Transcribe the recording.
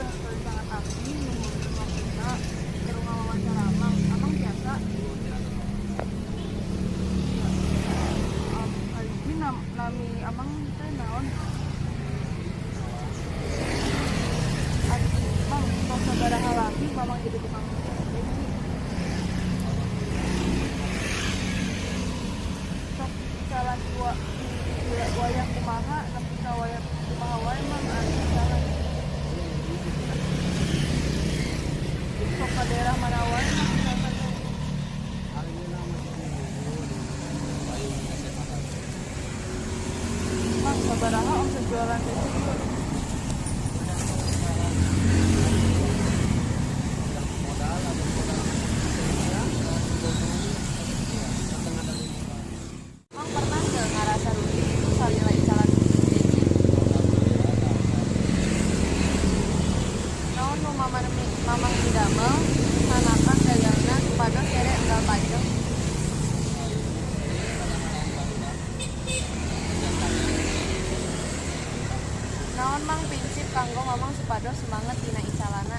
Rerencangan abdi nyuhunkeun waktuna keur ngawawancara Amang. Amang tiasa? Kahiji, nami Amang teh naon? Ari Mang, tos sabaraha lami Mamang jadi tukang peci? Sok icalan di wayah kumaha nepi ka wayah kumaha wae, Mang, ari icalan? Sok ka daerah mana wae, Mang, icalan teh? Mang, sabaraha omset jualan peci ieu? Mang, pernah teu ngarasa rugi gitu salila icalan peci? Naon nu Mamang didamel sanakan dagangna supados kere enggal pajeng? Naon, Mang, prinsip kanggo Mamang supados semanget dina icalanna?